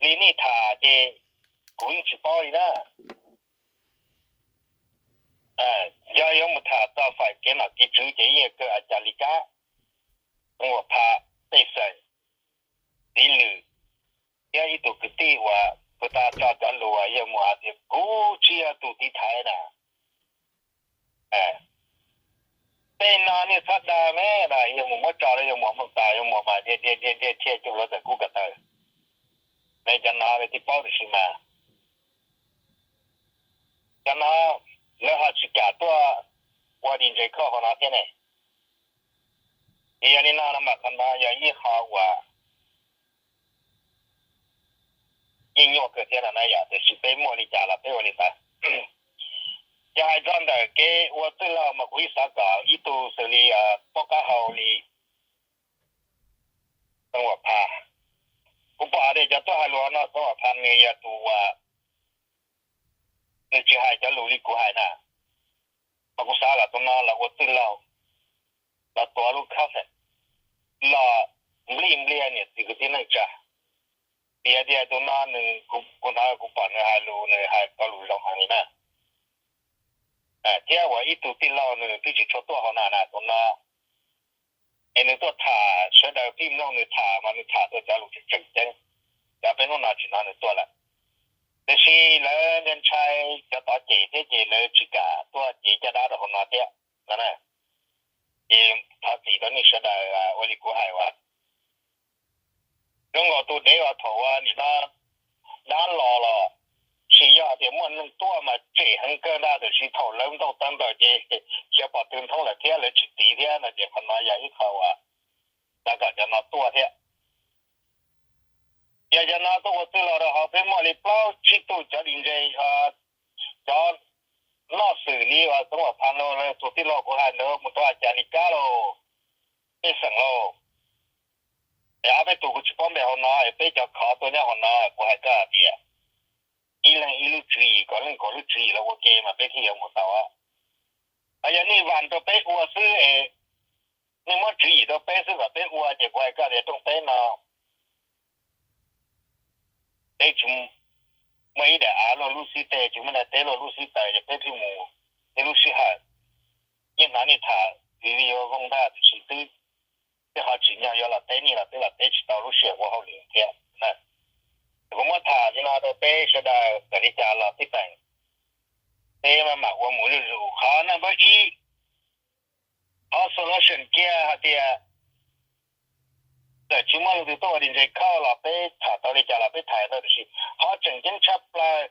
li nej tham ces kuv yeej tsis paub li na. Yog yuav mus tham txog fais kev nom kev tswv ces yeej yog kawg a cas li kab, ua pha tej xeem, txiv lwm, thiab ib tug kwv tij uas kuv tau tso cov lus uas yog mus hais tias kuv tsis yog tus tiv thaiv na. Tej no nej txhob dag me na, yog mus muab tso rau yog mus mloog tas, yog mus mas dhia dhia dhia dhia thiaj cuj luag tawm kub ko taw. Ne cov no nej twb paub tiam sis mas cov no lawv ho tsis kam tuaj ua di ntses khauj hauv no thiab ne. Ces yog li no no mas qhov no yog ib qho uas yeej nyuaj kawg thiab no na yom, tiam sis peb muaj li cas los peb ua li ntawd. Ces hais txog ntawm kev ua txwj laug mas kuv ib xav kom ib tug xws li pab qab hau li Xeev Huam Phas, kuv pom tias cov tuaj hais lus no Xeev Huam Phas nws yog tus uas nws tsis hais cov lus li kuv hais na, mas kuv xav kom tus no los ua txwj laug, los tuav lub khaub xeem, los nplij npliag niam txiv kwv tij neej tsa. Vim hais tias tus no nws, kuv hnov kuv pom nws hais lus nws hais tau lus zoo heev li na. Thiab uas ib tug tij laug nws twb tsis tshua tuaj hauv no na tus no, es nws tuaj tham sawv daws pheej mloog nws tham mas nws tham tau cov lus tseem tseem ceeb, cov peb hnub no tsis hnov nws tuaj lawm. Tiam sis lawv ntshai cov tod cem thiab ces lawv tsis kam tuaj cev caj dab rau hauv no thiab no. Ces thov txim rau nej sawv daws ua li kuv hais uas zoo nkaus tus dev uas thaum uas nim no dab los los, sis yog tias muaj neeg tuaj mas tsem heev kawg ntag, tiam sis thaum lawv ntaus tawv nplaws ces xyov pom twg nthoob lawm thiab lawv tsis tiv thiab no ces qhov no yog ib qho uas xav kom cov no tuaj thiab. Yog cov no tuaj ua txwj laug rau hauv peb muaj li plaub tsib tug cov di ntses, cov noj xwm li uas Xeev Huam Phas no, tus tij laug kuv hais ntawd mus rau a cas li kab lauj, pej xeem lauj. Es ob peb tug kuv tsis paub npe hauv no, peb cov khov tuaj nyob hauv no kuv hais koj hais tias ib leeg ib lub tswv yim, kom leej kom lub tswv yim los ua ke mas peb thiaj yuav mus tau. Ho yog nej vam rau peb ua xwb es nej muab tswv yim rau peb xwb kom peb ua ces kuv hais koj tias rooj teb no peb tsis muaj ib daim av luaj lub xib teg, tsis muaj daim teb luaj lub xib taws ces peb thiaj mus tej lub sij hawm. Yeej hnov nej tham video zoo ntag tiam sis twb tej qhov tsim nyog yuav los teb nej los twb los teb tsis tau lub sij hawm ua hauj lwm thiab. Kuv muab tham li no rau peb sawv daws txawm li cas los tib peem peb maj mam ua mus zuj zus. Qhov number ib, qhov solution kiag hais tias txawm tsis muaj leej twg tuaj ua di ntses khauj los peb tham tau li cas los peb tham tau, tiam sis qhov tseem ceeb tshaj plaws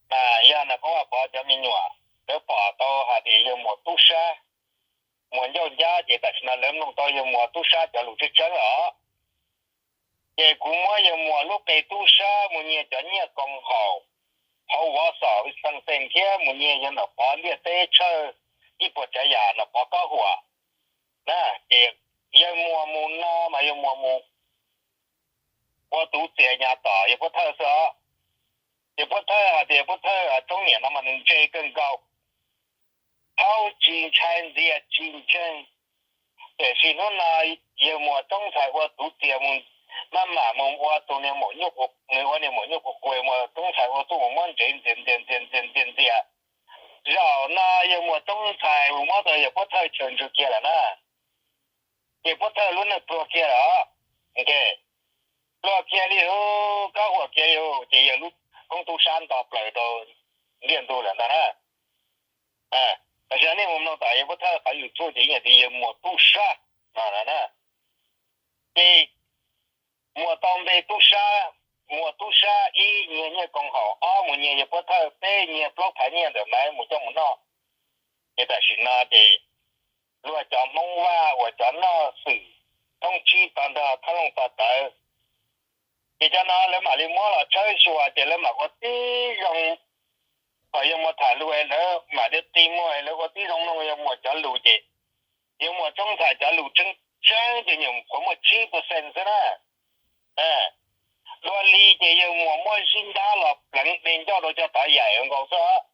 mas yog Nais Phoob Vaj Pov cov me nyuam lawv pom tau hais tias yawg Muas tub sab, Muas ncauj ncab ces tam sim no lawv mloog tau yawg Muas tub sab cov lus tseeb tseeb os. Ces kuv muab yawg Muas lub qe tub sab mus nyiag cov nyiaj koom haum hauv Wausau, Wisconsin thiab mus nyiag yawg Nom Pov ntiaj teb tshawj ib puas tsav yam, Nom Pov kob huam na. Ces yawg Muas mus no mas yawg Muas mus ua tus txias nyav tom yawg Puab Thawj xwb os. Yawg Puab Thawj hais tias Puab Thawj roob niam no mas nws ntse kawg nkaus, thaub tsis ntshai ntxias tsis ntseeg. Tiam sis hnub no yawg Muas roob ntxhais ua tus txias mus, maj mam mus ua tus niag maum nyuj, nws ua niag maum nyuj qus qus, Muas roob ntxhais ua tuaj mus muab ntsev ntxias ntxias ntxias ntxias ntxias ntxias. Zaum no yawg Muas roob ntxhais mus muab tau yawg Puab Thawj chaw ntsws kiag lawm na. Ces Puab Thawj lub neej pluag kiag lawm os. Pluag kiag li hu, kob huam kiag li hu, ces yawg lub koob tub sab nto plaws rau ntiaj ntug lawm ntag na. Tam sim no nej mus mloog tom yawg Puab Thawj qhov YouTube ces yeej tias yawg Muas tub sab no na. Ces Muas tau npe tub sab, Muas tub sab ib nyiag nyiaj koom haum, ob mus nyiag yawg Puab Thawj, peb nyiag plaub phaiv nyiaj ntawm Maiv mus coj mus noj. Ces tam sim no ces luag cov Hmoob Vaj uas cov noj xwm thoob tsib to nrog thoob looj to tawv, ces cov no lawv mam li muab los tshawb xyuas ces lawv mam ua tib zoo, kom yawg Muas tham lus es lawv mam li qi muag es lawv ua tib zoo mloog yawg Muas cov lus ces yawg Muas roob ntxhais cov lus tseeb tseeb ces nyuam qhuav muaj tsib percent xwb na. Dua li ces yawg Muas muab zib ntab los pleev de ncauj rau cov tod yaim nkaus xwb.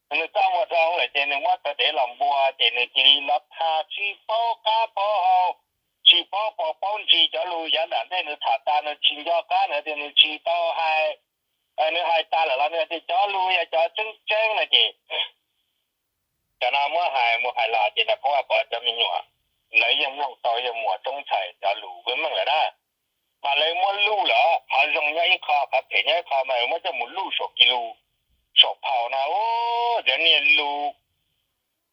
Nws txaj muag dhau lawm ces nws muab taw dev los npua ces nws cia li los tham tsis paub qab paub hau, tsis paub pom paub ntsis cov lus yav nram ntej nws tham tas nws tsis nco qab nws tias nws tsis tau hais, nws hais tas lawm los nws tias cov lus yog cov tseeb tseeb no ces cov no muab hais mus hais los ces nram Phoob Vaj Pov cov me nyuam lawv yeej mloog tau yawg Muas Tsoob Ntxhais cov lus meej lawm na. Mas lawv muab luj lawm, qhov zoo nyob ib qho, qhov phem nyob ib qho mas muab coj mus luj saum kis lus, saum phaum no, cov niag lus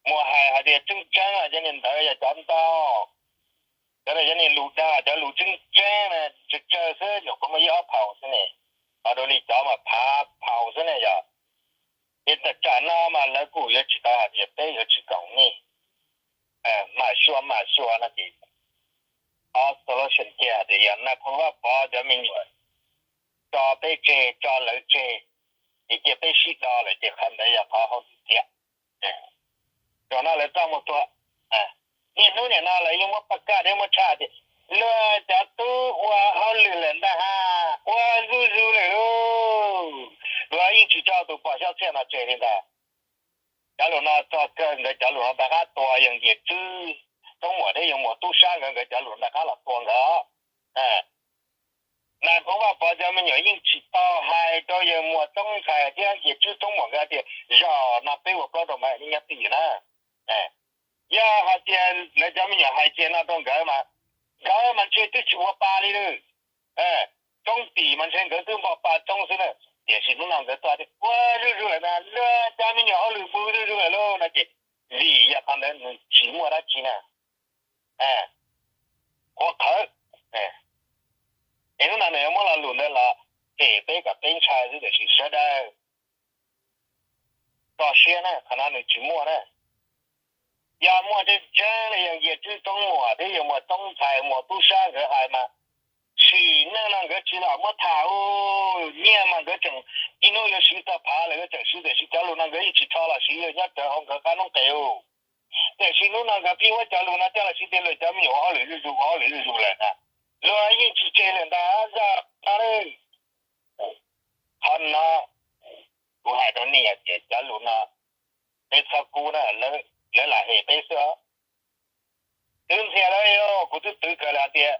mus hais hais tias tseeb tseeb cov niag ntawd yog cov ntau. Cov no cov niag lus dag, cov lus tseeb tseeb na, tsawg tsawg xwb, nyuam qhuav muaj ib ob phaum xwb ne, ho dua li cov mas phav phaum xwb ne yog. Ces tam tsam no mas lawv kuj yuav tsis tau hais tias peb yuav tsis koom nej, mam xyuas mam xyuas no ces ob solution kiag tias yog Nais Phoo Vaj Pov cov me nyuam tso peb tseg, tso lawv tseg, ces cia peb sib do lawm ces qhov ntawd yog qhov hauj lwm tiag. Zaum no lawv txoj mus tua, niaj hnub nim no lawv yeej muab paj kaj thiab muab tshaj tias luag cov tub ua hauj lwm lawm ntag ha, ua zuj zus lawm lauj, luag yeej tsis tso tus pom xyov txhiaj no tseg li ntag. Cov lus no txog kawg nkawd cov lus no rov qab tua yawg Nkias Tswb Roob Muas thiab yawg Muas Tub Sab nkawd, nkawd cov lus rov qab los tua nkawd. Nais Phoo Vaj Pov cov me nyuam yeej tsis tau hais rau yawg Muas Tsoob Ntxhais thiab Nkias Tswb Roob Muas nkawd tias zaum no peb ua plaub rau mas nyob twj ywm na. Yog hais tias lawv cov me nyuam hais tias no rau nkawd mas nkawd mas ntshe twb tsis ua pa li lawm. Tsoob tim mas ntshe nkawd twb npog pa tsoob xwb na. Tiam sis hnub no nkawd tuaj tias ua zuj zus lawm na, luag cov me nyuam hauj lwm mus zuj zus lawm lauj no ces vim yog qhov ntawd nws tsis muaj dab tsi na. Qhuav qhawv. Es hnub no nws yuav muab lo lus ntawd los hem peb kom peb ntshai xwb, tiam sis sawv daws tso siab na, qhov no nws tsis muaj na. Yog muaj tseeb tseeb li yawg Nkias Tswb Roob Muas thiab yawg Muas Tsoob Ntxhais Muas Tub Sab nkawd hais mas sim neej no nkawd tsis lam muab tham ub, nyiaj mas nkawd tseem ib hnub yuav siv txog phav lawm nkawd tseem siv, tiam sis cov lus no nkawd yeej tsis rho los siv, nyob rawv hauv nkawd qab noob qes ub. Tiam sis hnub no nkawd pheej muab cov lus no coj los siv tias luag cov me nyuam ua hauj lwm zuj zus, ua hauj lwm zuj zus lawm ntag, luag yeej tsis tseg lawm ntag. Zaj no, qhov no kuv hais rau nej hais tias cov lus no peb txhob kub na, lawv lam hem peb xwb os. Twv ntxias lawv, kuv twb twv kawg lawm hais tias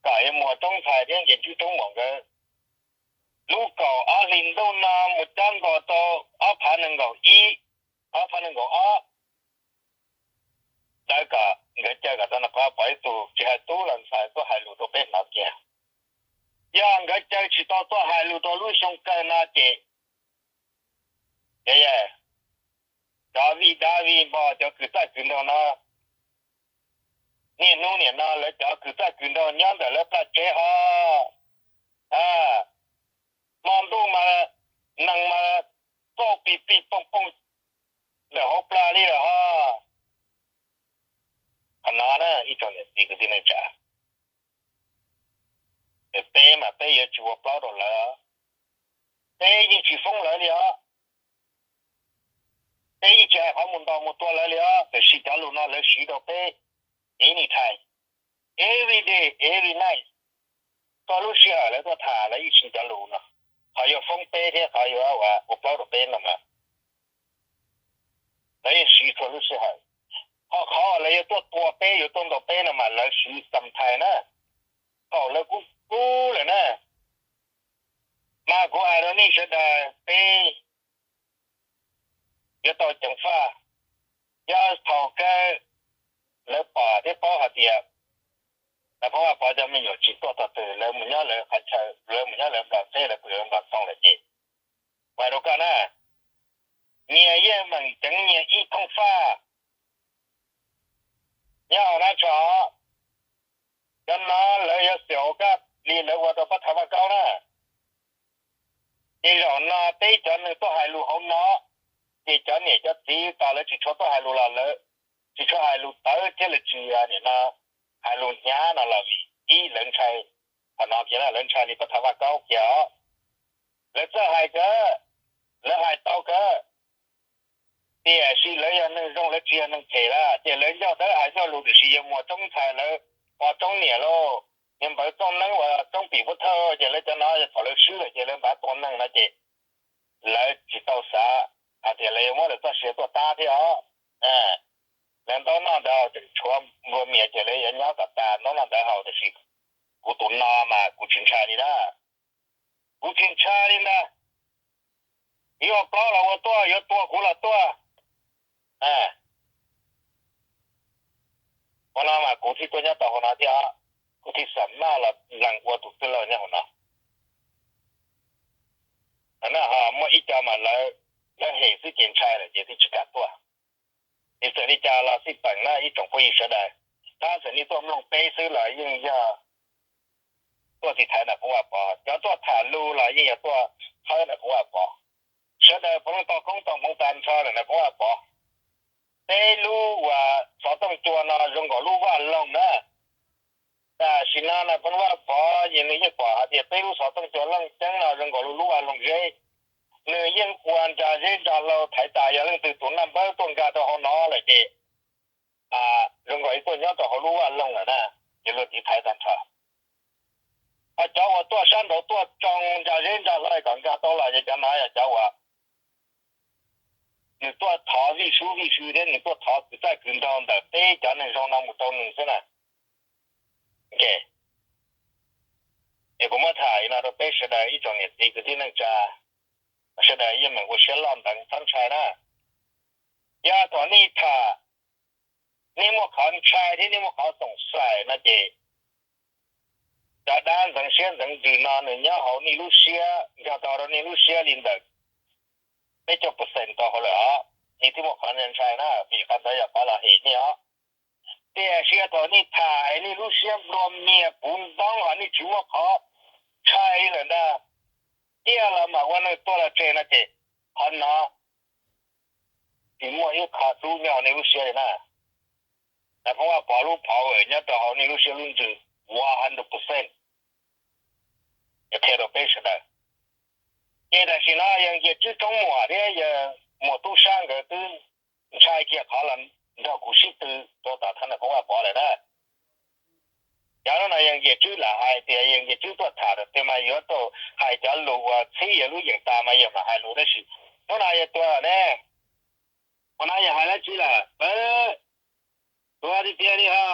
kom yawg Muas Roob Ntxhais thiab Nkias Tswb Roob Muas nkawd lub kaum ob hlis ntuj no mus cob nkaus rau ob phav nees nkaum ib, ob phav nees nkaum ob, lawv kom nkawd caw kom tau Nais Phoo Vaj Pov ib tug tsis hais tub los ntxhais tuaj hais lus rau peb hnov kiag. Yog nkawd caw tsis tau tuaj hais lus rau lub xyoo kawg no ces cov vij dab vij npog, cov kwv txawj kwv nraug no, niaj hnub nim no lawv cov kwv txawj kwv nraug nyob ntawm lawv plaj tsev ho, hmo ntuj mas nees mas txauj pis pis pooj pooj ntawm hauv plaj li lawm ho. Qhov no na ib tsoom niam txiv kwv tij neej tsa, peb mas peb yuav tsis ua plaub rau lawv, peb yeej tsis foob lawv li os, peb yeej tsis hais qhov mus ntaus mus tua lawv li os, tiam sis cov lus no lawv siv rau peb anytime, every day, every night, txhua lub sij hawm lawv tuaj tham lawv yeej siv cov lus no, qhov yuav foob peb thiab qhov yuav ua plaub rau peb no mas lawv yeej siv txhua lub sij hawm. Ho qhov uas lawv yuav tuaj tua peb yuav tuaj ntaus peb no mas lawv siv sometimes na, thaum lawv kub kub lawm na. Mas kuv hais rau nej sawv daws, peb yuav tau ceev faj. Yog thaum kawg lawv pom thiab paub hais tias Nais Phoo Vaj Pov cov me nyuam tsis tuaj tog twg, lawv mus nyob lawv qhov chaw, lawv mus nyob lawv nplog teb, lawv pw lawv nplog ntoo lawm ces, hais rau koj na, nyias yeej meem ceev nyias ib thooj faj. Nyob hauv nab tso, cov no lawv yuav xyaum koj li lawv ua rau pab thav vaj kaub na. Ces zaum no peb cov neeg tuaj hais lus hauv no, ces cov niam cov txiv tos lawv tsis tshua tuaj hais lus los lawv tsis tshua hais lus tawv thiab lawv tsis nim no hais lus hnyav no los vim ib lawv ntshai, qhov no kiag lawv ntshai li pab thav vaj kaub kiag os. Lawv txawj hais kawg, lawv hais tau kawg, tiam sis lawv yog neeg zoo lawv tsis yog neeg phem lawm ces lawv ncauj dawb hais ncauj lus, tiam sis yawg Muas Tsoob Ntxhais lawv pov Tsoob niam lauj, yawg Npawv Txooj Neeb uas Tsoob Pim Pub Thawj ces lawv cov no thaum lawv swb lawm ces lawv npaj tua neeg no ces lawv tsis tau xav hais tias lawv yuav muab lawv txoj sia tuaj tab thiab os. Lawv ntaub noj ntawd tseem tshuav nplua mias ces lawv yuav nyob kom tas ntaub no ntawv haus, tiam sis kuv tus no mas kuv tsis ntshai li na. Kuv tsis ntshai li ntag. Yuav ua plaub los ua tuaj, yuav tua kuv los tuaj. Ua no mas kuv thiaj tuaj nyob tau hauv no thiab, kuv thiaj xam maj los lees ua tus txwj laug nyob hauv no. Muaj ib co mas lawv hem xwb ces ntshai lawm ces thiaj tsis kam tuaj. Ces txawm li cas los xij peem na ib tsoom phooj ywg sawv daws, tab txawm nej tuaj mloog peb xwb los yeej yog tuaj tiv thaiv Nais Phoo Vaj Pov, cov tuaj tham lus los yeej yog tuaj thawb Nais Phoo Vaj Pov. Sawv daws puav leej tau koob tau hmoov tag nrho lawm Nais Phoo Vaj Pov. Peb lub uas xov tooj cua no zoo nkaus lub vaj loog na. Tam sim no Nais Phoo Vaj Pov ces nws yeej pom hais tias peb lub xov tooj cua Looj Ceeb no zoo nkaus lub vaj loog zeb. Nws yeej ua ntsa zeb ntsa hlau thaiv tas yog leej twg tus naj npawb tuaj nkag rau hauv no lawm ces zoo nkaus li tuaj nyob rau hauv lub vaj loog lawm na. Ces luag tiv thaiv tag nrho. Ho cov uas tuaj sab nraud tuaj tsoo ntsa zeb ntsa hlau kom nkag tau los ces cov no yog cov uas nws tuaj thov vij sub vij sw thiab nws tuaj thov kwv txaj kwv nraug ntawm peb cov neeg zoo no mus rau nws xwb na. Es kuv muab tham li no rau peb sawv daws ib tsoom niam txiv kwv tij neej tsa, sawv daws yeej meem ua siab loj ntev txhob ntshai na. Yog thaum nej tham, nej muaj qhov ntshai thiab nej muaj qhov xoom xais no ces cov dab ntxeev siab ntxeev ntsws no nws nyob hauv nej lub siab, nkag tau rau nej lub siab li ntawm peb caug percent rau hauv lawm os, nej thiaj muaj qhov ntshai na, vim qhov ntawd yog qhov los hem nej os. Tiam sis yog thaum nej tham es nej lub siab nplua mias puv ntoob ho nej tsis muaj qhov ntshai li lawm ntag, ciaj los mam ua neeg tuag los tseg no ces qhov no tsis muaj ib qho dub nyob hauv nej lub siab li na. Nais Phoo Vaj Pov lub power nyob rau hauv nej lub siab lub ntsws one hundred percent. Qhia rau peb sawv daws. Ces tam sim no yawg Nkias Tswb Roob Muas thiab yawg Muas Tub Sab nkawd twb ntshai kiag qhov los nrog kuv sib tw rau tom thawj Nais Phoo Vaj Pov lawm na. Cov no yawg Nkias Tswb lam hais tias yawg Nkias Tswb tuaj tham tias mas yuav tau hais cov lus uas txhib yawg lub yeem tas mas yawg mam hais lus tab sis hnub no yawg tuag ne, ua no yawg hais dab tsi lawm? Tuag tiag tiag li ho,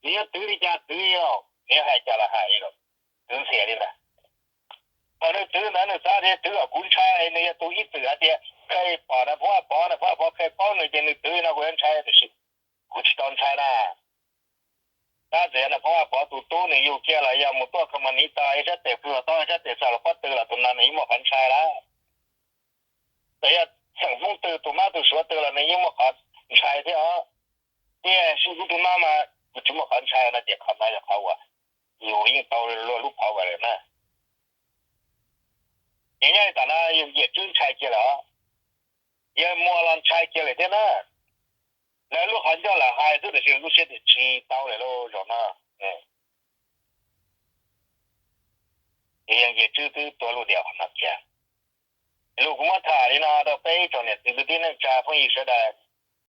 nws yuav twv li cas twv, nws yuav hais cas los hais, twv ntxias li ntag. Thaum nws twv ntawd nws xav tias twv kom kuv ntshai, nws yog tus ib txwm hais tias kheev pom Nais Phoo Vaj Pov, Nais Phoo Vaj Pov kheev paub nws ces nws twv no kuv yuav ntshai, tiam sis kuv tsis tau ntshai na. Tab txawm yog Nais Phoo Vaj Pov tus tub nws yug kiag los yog mus tuaj kho mas niv tau ib sab tes pw los tau ib sab tes txog los pob tw los tus no nws yeej muaj qhov ntshai lawm. Txawm yog xeem Hmoob twg tus mab tus suav twg los nws yeej muaj qhov ntshai thiab os. Tiam sis kuv tus no mas kuv tsis muaj qhov ntshai no ces qhov no yog qhov uas yus yeej tau luag lub power lawm na. Ces nyob li tam no yawg Nkias Tswb ntshai kiag lawm os, yawg Muas los ntshai kiag lawm thiab na. Lawv lub qhov ncauj lam hais xwb tiam sis lub siab tias tsis tau lawm lauj zaum no. Ces yawg Nkias Tswb twb tuav lub diam qhov no kiag. Lus kuv muab tham li no rau peb ib tsoom niam txiv kwv tij neej tsa phooj ywg sawv daws,